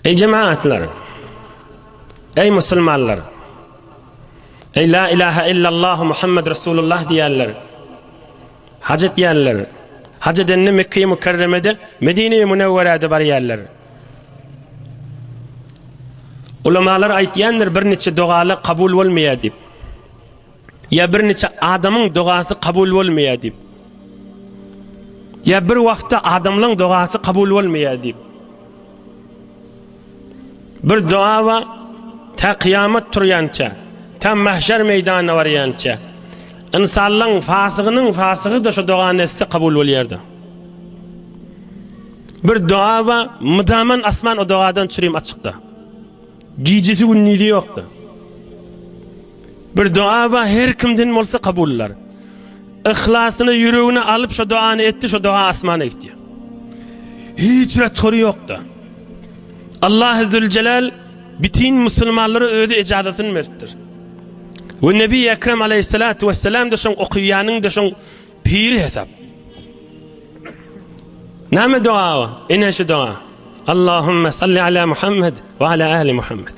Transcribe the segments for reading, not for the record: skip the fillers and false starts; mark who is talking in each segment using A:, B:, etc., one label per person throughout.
A: Eý jemagatlar! Eý musulmanlar! Eý la ilaha illallah Muhammed Resulullah diýenler! Haj etýänler! Haj edende Mekge-i Mükerremede, Medine-i Münewwerede barýarlar. Ulamalar aýtýandyr bir niçe dogalar kabul bolmaýar diýip. Ýa bir niçe adamyň dogasy kabul bolmaýar diýip. Ýa bir wagtda adamlaň dogasy kabul bolmaýar diýip. Bir doga bar, tä kyýamat turýança, tä mahşer meýdanyna barýança. Ynsanlaň fasygynyň fasygy-da şo dogany etse kabul bolýar-da. Bir doga bar, mydaman asman o dogadan çürim açykda. Gijesi gündizi ýokda. Bir doga bar, her kimden bolsa kabullar. Yhlasyny ýüregine alyp şo dogany etdi, şo doga asmana gitýär. Hiç rethory ýokda. Allah Zülcelal bitin musulmanlara özi ejazatyny beripdir. We Nebi Ekrem aleyhissalatu vesselam da şoň okuýanyň da şoň piri hesap. Näme doga o? Ine şu doga. Allahümme salli ala Muhammed we ala ahli Muhammed.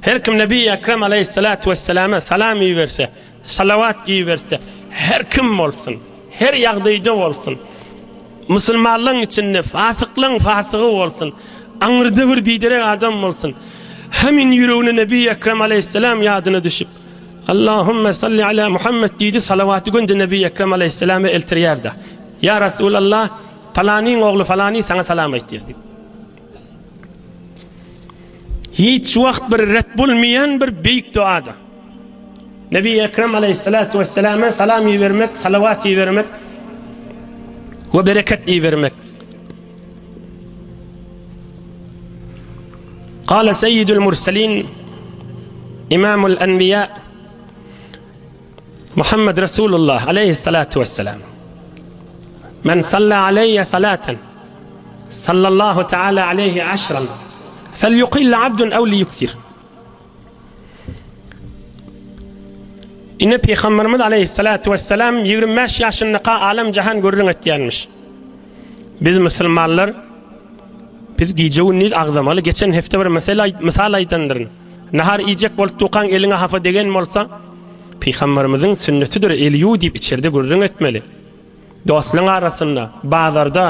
A: Her kim Nebi Ekrem aleyhissalatu vesselama salam iberse, salawat iberse, her kim bolsun, her ýagdaýda bolsun, musulmanlaryň içinde fasyklaryň fasygy bolsun, aňyrda bir biderek adam bolsun, hemin ýüregine Nebi Ekrem aleyhissalam ýadyna düşüp, Allahümme salli ala Muhammed diýdi, salawaty gönde Nebi Ekrem aleyhissalama eltirýärdi. Ýa Resulallah, palanyň ogly falany saňa salam aýtýar diýip. Hiç wagt bir ret bolmaýan bir beýik duada. Nebi Ekrem aleyhissalatu vesselama salam ibermek, salawat ibermek we bereket ibermek. Kale seyyidül murselin imamul enbiya Muhammed Resulullah aleyhissalatu vesselam Men salla aleyye salaten sallallahu teala aleyhi aşran fel yukille abdun ev li yuksir Ine Peygamberimiz aleyhissalatu vesselam 25 yaşındaka alem jahan gürrüň etýänmiş. Biz musulmanlar biz gije gündiz agzamaly. Geçen hepde bir mesele mysal aýdandyryn. Nahar iýjek bolup dukaň eliňe hafa degen bolsa, Pygamberimiziň sünnetidir el ýuw diýip içerde gürrüň etmeli. Dostlaryň arasynda, bazarda,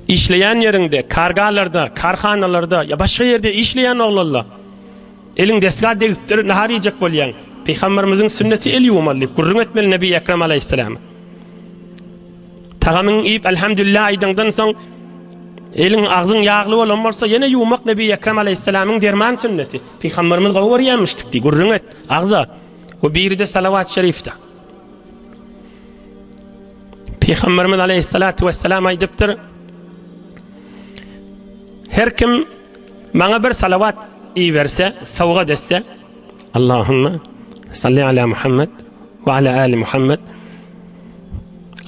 A: işleýän ýeriňde, kargalarda, karhanalarda ýa başga ýerde işleýän oglanlar eliň desga degipdir, nahar iýjek bolýaň. Pygamberimiziň sünneti el ýuwmaly diýip gürrüň etmeli Nebi Ekrem alaýhyssalam. Tagamyňy iýip Elhamdülillah aýdaňdan soň eliň agzyň ýagly bolan bolsa ýene ýuwmak Nebi Ekrem alaýhyssalamyň derman sünneti. Pygamberimiz gowy görýärmişdik diý, gürrüň et, agza. We biri-de salawat şerifde. Pygamberimiz aleyhissalatu vesselam aýdypdyr. Her kim maňa bir salawat iberse, sowgat etse, Allahümme salli ala Muhammed we ala ali Muhammed.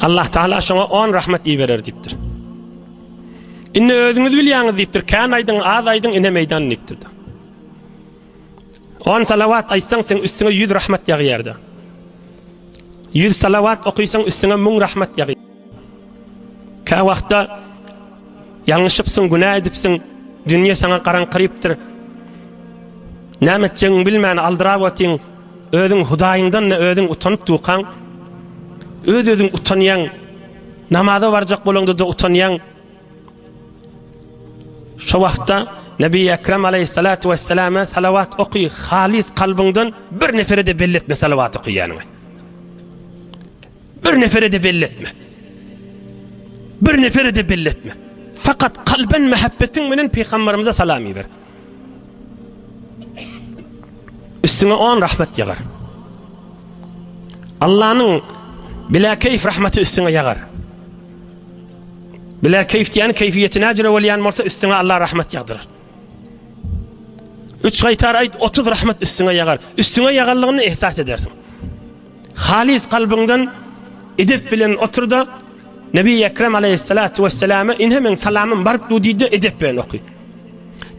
A: Allah Taala şoňa 10 rahmet iberer diýipdir. Indi özüňiz bilýäňiz diýipdir. Kän aýdyň, az aýdyň, ine meýdan diýipdir. On salawat aýtsaň, seň üstüňe 100 rahmet ýagýardy. 100 salawat okysaň, üstüňe 1000 rahmet ýagýar. Kä wagtda ýalňyşypsyň, günä edipsiň, dünýe saňa garaňkyrypdyr. Näme etjegiňi bilmän aldyrap otyň, özüň Hudaýyňdan-da özüň utanyp dukaň, öz-özüň utanýaň, namaza barjak bolaňda-da utanýaň. Şo wagtda Nebi Ekrem aleyhissalatu vesselama salawat oky, halys kalbyňdan bir nefere-de belli etme salawat okaýanyňy. Bir nefere-de belli etme. Bir nefere-de belli etme. Fakat kalben mähebbetiň bilen Peygamberimize salam iber. Üstüňe on rahmet ýagar. Allanyň bila keýf rahmeti üstüňe ýagar. Bila keýf diýeni keýfiýeti näjüre bolýan bolsa üstüňe Allah rahmet ýagdyrar. Üç gaýtar aýt 30 rahmet üstüňe ýagar. Üstüňe ýaganlygyny ehsas edersiň. Halys kalbyňdan edep bilen otur-da, Nebi Ekrem aleyhissalatu vesselama ine meň salamym baryp du diýdi, edep bilen oky.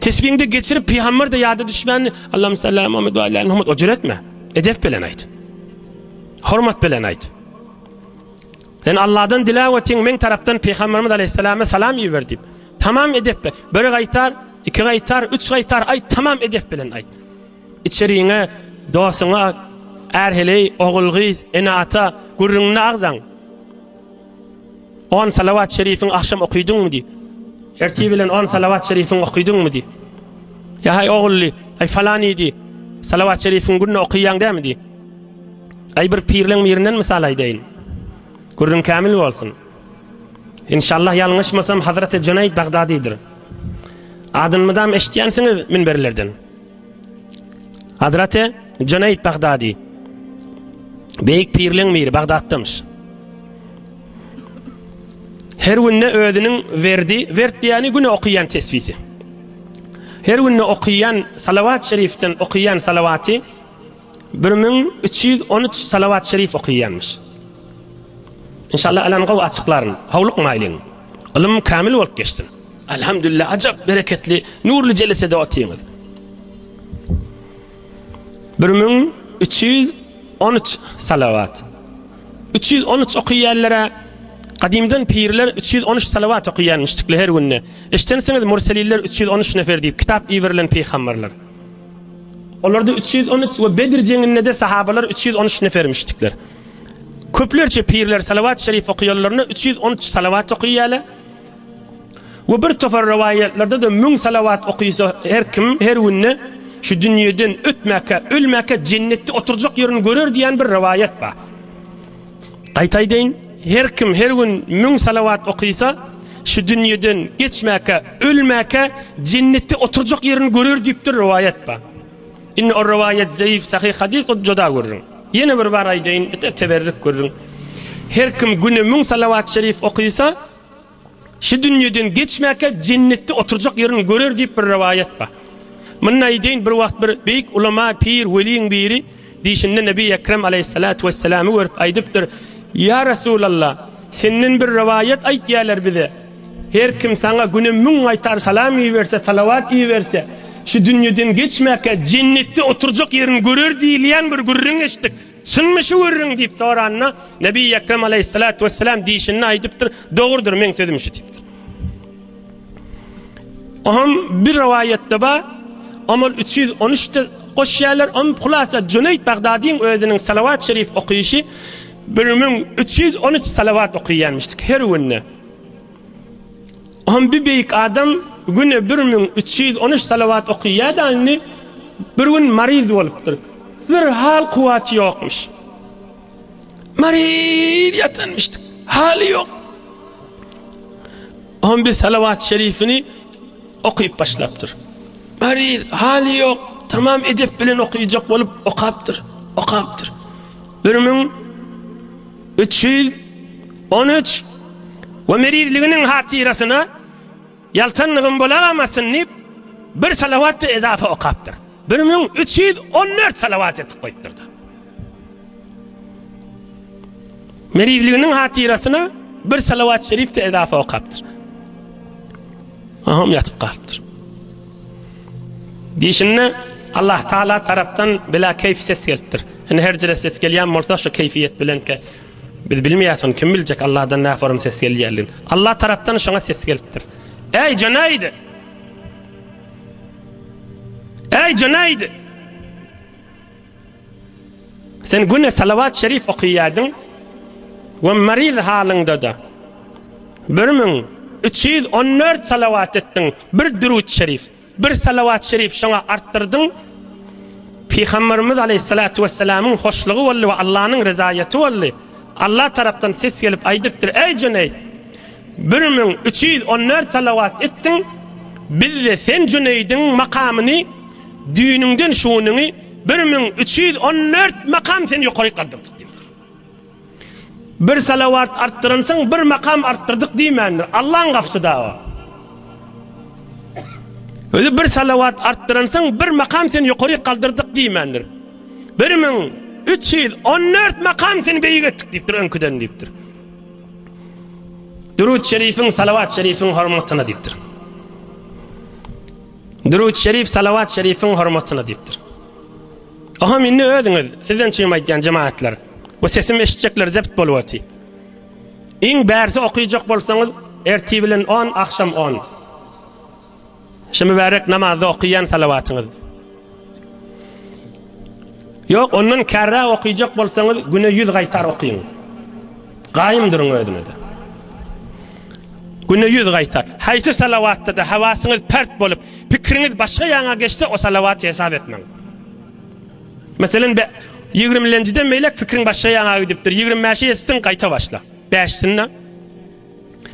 A: Tesbiňde geçirip pygamber de ýada düşmän Allahum salli ala Muhammed we ala Muhammed o jür etme. Edep bilen aýt. Hormat bilen aýt. Sen Allahdan diläp otyň, meň tarapdan pygamberimiz aleyhissalama salam iber diýip. Tamam edep be. Bir gaýtar, iki gaýtar, üç gaýtar aýt, tamam edep bilen aýt. Içeriňe, dostuňa, är-heleý, ogul-gyz, ene-ata gürrüňini agzaň. On salawat şerifiň agşam okydyňmy diý. Ertir bilen on salawat şerifiň okydyňmy diý. Ýa haý ogully, aý falany diý. Salawat şerifiň günde okyýaň dämi diý. Aý bir pirleň birinden mysal aýdaýyn. Gürrüň kämil bolsun. Inşallah ýalňyşmasam Hazreti Junayd Bagdadydyr. Adyny mydam eşitýänsiňiz minberlerden. Hazreti Junayd Bagdady. Beýik pirleň biri Bagdatdamyş. Her günde özüniň werdi, wert diýýäni güne okaýan tesbisi. Her günde okaýan salawat şerifden okaýan salawaty 1313 salawat şerif okaýanmyş. Inşallah alan gowy açyklaryn. Howlukmaýlyň. Ylym kamil bolup geçsin. Elhamdülillah ajap bereketli nurly jelesede otyňyz. 1313 salawat. 313 okaýanlara gadymdan pirler 313 salawat okaýanmyşdykly her günde. Eşdensiňiz murseliller 313 nefer diýip kitap iberilen pygamberler. Olarda 313 we Bedir jeňinde-de sahabalar 313 nefermişdikler. Köplerçe pirler salawat şerif okaýanlarynda 313 salawat okaýarlar. We bir topar rowaýatlarda-da müň salawat okysa her kim her günde şu dünýeden ötmäkä, ölmäkä jennetde oturjak ýerini görer diýen bir rowaýat bar. Gaýta aýdaýyn, her kim her gün müň salawat okysa şu dünýeden geçmäkä, ölmäkä jennetde oturjak ýerini görer diýip bir rowaýat bar. Indi o rowaýat zeýif, sahyh hadys o juda gürrüň. Ýene bir bar aýdaýyn, beter teberrik gürrüň. Her kim güne müň salawat şerif okysa, Şu dünýeden geçmäkä jennetde oturjak ýerini görer diýip bir rowaýat bar. Muny aýdaýyn, bir wagt bir beýik ulama, pir, weliň biri dişinde Nebi Ekrem aleýhissalatu wesselamy görüp aýdypdyr, Ýa Resulallah, senden bir rowaýat aýtýarlar bize. Her kim saňa güne müň gaýtar salam iberse, salawat iberse, şu dünýeden geçmäkä jennetde oturjak ýerini görer diýilýän bir gürrüň eşitdik. Çynmy şu gürrüň diýip soranda, Nebi Ekrem aleýhissalatu wesselam diýşinde aýdypdyr, Dogrudyr, meň sözüm şu diýipdir. Oňam bir rowaýatda bar, omal 313-de goşýarlar, oň hulasa Juneýd Bagdadyň özüniň salawat şerif okyşy 1313 salawat okaýanmyşdyk her günde. Oňam bir beýik adam güne 1313 salawat okaýar-da indi bir gün maryz bolupdyr. Zerhal kuwwaty ýokmuş. Maryz ýatanmyşdyk. Haly ýok. Oňam bir salawat şerifini okyp başlapdyr. Maryz, haly ýok. Tamam edep bilen okayjak bolup okapdyr. Okapdyr. 1313 we merizliginiň hatyrasyna ýaltanlygym bolamasyn diýip bir salawat-da ezafa okapdyr. 1314 salawat etip goýupdyr-da. Merizliginiň hatyrasyna bir salawat şerif-de ezafa okapdyr. Aham ýatyp galypdyr. Diýşinde Allah Taala tarapdan bila keýf ses gelipdir. Indi her jere ses gelýän bolsa şu keýfiýet bilenkä biz bilmeýäs ony kim biljek Allahdan näforum ses gelýärligini. Allah tarapdan şoňa ses gelipdir. Eý Junayd! Eý Junayd! Sen güne salawat şerif okaýardyň we maryz halyňda-da 1314 salawat etdiň, bir durut şerif, bir salawat şerif şoňa artdyrdyň. Pygamberimiz aleyhissalatu vesselamyň hoşlugy boldy we Allanyň rezaýaty boldy. Allah tarapdan ses gelip aýdypdyr, Eý Juneýd! 1314 salawat etdiň, biz-de sen Juneýdiň makamyny düýnüňden şu günüňi 1314 makam seni ýokaryk galdyrdyk diýipdir. Bir salawat artdyransyň, bir makam artdyrdyk diýmändir. Allaň gapysy dawa. Özi bir salawat artdyransyň, bir makam seni ýokaryk galdyrdyk diýmändir. 1314 makam seni beýik etdik diýipdir, öňküden diýipdir. Durut şerifiň, salawat şerifiň hormatyna diýipdir. Durut şerif, salawat şerifiň hormatyna diýipdir. Oha indi özüňiz, sizden üçin aýdýan jemaatlar. We sesim eşitjekler zept bolup oty. Iň bärsi okyjak bolsaňyz, ertir bilen 10, agşam 10. Şu mübärek namazda okaýan salawatyňyz. Ýok, ondan kärräk okyjak bolsaňyz, güne 100 gaýtar okyň. Gaýym duruň özüňize. Güne 100 gaýtar. Haýsy salawatda-da hawasyňyz pert bolup, pikiriňiz başga ýaňa geçse, o salawaty hesap etmäň. Meselen, ýigrimilenjiden beýläk pikiriň başga ýaňa gidipdir. 25-e ýetipsiň, gaýta başla. Bäşisinde.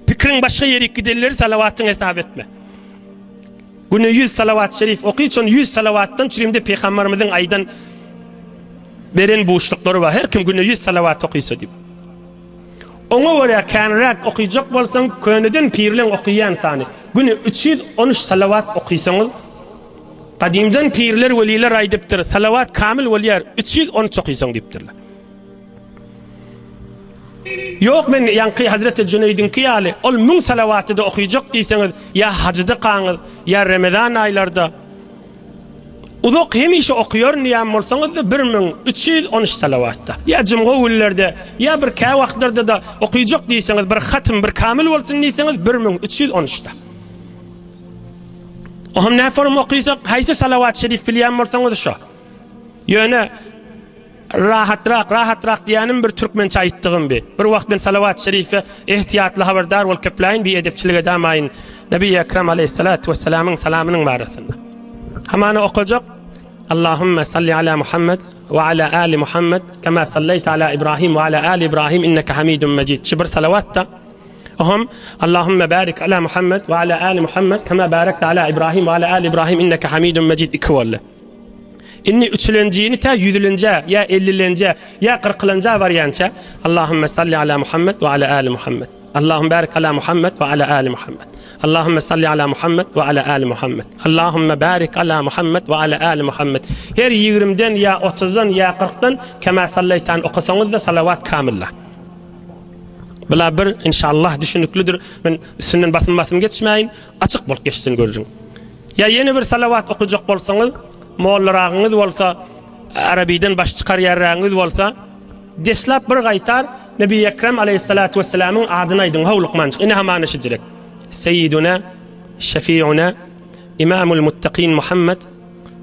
A: Pikiriň başga ýerik gidenleri salawatyň hesap etme. Güne 100 salawat şerif oky, şon 100 salawatdan çürimde Peygamberimiziň aýdan beren buşluklary bar. Her kim güne 100 salawat okysa diýip. Oňa görä känräk okyjak bolsaň, köneden pirleň okyýan sany. Güne 313 salawat okysaňyz, gadymdan pirler, weliler aýdypdyr, salawat kamil bolýar, 313 okysaň diýipdirler. Ýok men ýaňky Hazreti Jüneýdiňki ýaly ol müň salawaty-da okyjak diýseňiz ýa hajydykaňyz ýa Remezan aýlarda uzak hemişe okaýaryn diýýän bolsaňyz-da 1313 salawatda ýa jumga günlerde ýa bir kä wagtlarda-da okyjak diýseňiz bir hatym bir kamil bolsun diýseňiz 1313-de. Oham näforum okysak haýsy salawat şerif bilýän bolsaňyz şo. Ýöne Rahatrak, rahatrak diýýänim bir türkmençe aýtdygym bi. Bir wagt men salawat şerife ehtiýatly habardar bolup gepläýin, bi edepçilik edamaýyn Nebi Ekrem aleýhissalatu wessalamyň salamynyň barasynda. Hamana okajak, Allahümme salli ala Muhammed we ala ali Muhammed kema salleýte ala Ibrahim we ala ali Ibrahim inneke hamidun mejid. Şu bir salawat-da. Oham Allahümme barik ala Muhammed we ala ali Muhammed kema barakte ala Ibrahim we ala ali Ibrahim inneke hamidun mejid iki boldy. Indi üçülenjini tä ýüzülenjä, ýa ellilenjä, ýa kyrkylanja barýança, Allahümme salli ala Muhammed we ala ali Muhammed. Allahümme barik ala Muhammed we ala ali Muhammed. Allahümme salli ala Muhammed we ala ali Muhammed. Allahümme barik ala Muhammed we ala ali Muhammed. Her ýigrimden ýa otuzdan ýa kyrkdan kema salleýtan okasaňyz-da salawat kamylla. Bula bir inşallah düşüniklidir. Men üstünden basym-basym geçmäýin, açyk bolup geçsin görüň. Ýa ýene bir salawat okajak bolsaňyz, mollaragyňyz bolsa, arabiden baş çykarýarragyňyz bolsa, deslap bir gaýtar Nebi Ekrem aleýhissalatu wessalamyň adyny aýdyň, howlukmanjyk, ine hamana şijirek. Seýiduna, Şefiuna, Imamul Muttaqin Muhammed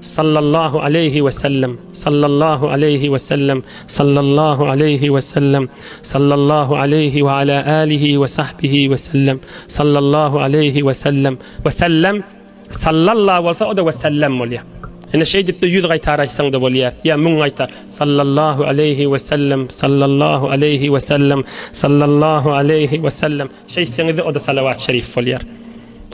A: sallallahu aleýhi we sellem, sallallahu aleýhi we sellem, sallallahu aleýhi we sellem, sallallahu aleýhi we ala alihi we sahbihi we sellem, sallallahu aleýhi we sellem. We sellem, sallalla bolsa o-da we sellem bolýar. Ine şeýdip-de ýüz gaýtar aýtsaň-da bolýar, ýa müň gaýtar. Sallallahu aleýhi we sellem, sallallahu aleýhi we sellem, sallallahu aleýhi we sellem. Şeýtseňiz-de o-da salawat şerif bolýar.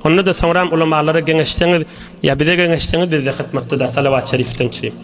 A: Onda-da soňram ulamalara geňeşseňiz, ýa bize geňeşseňiz bizde hytmatda-da salawat şerifden çürim.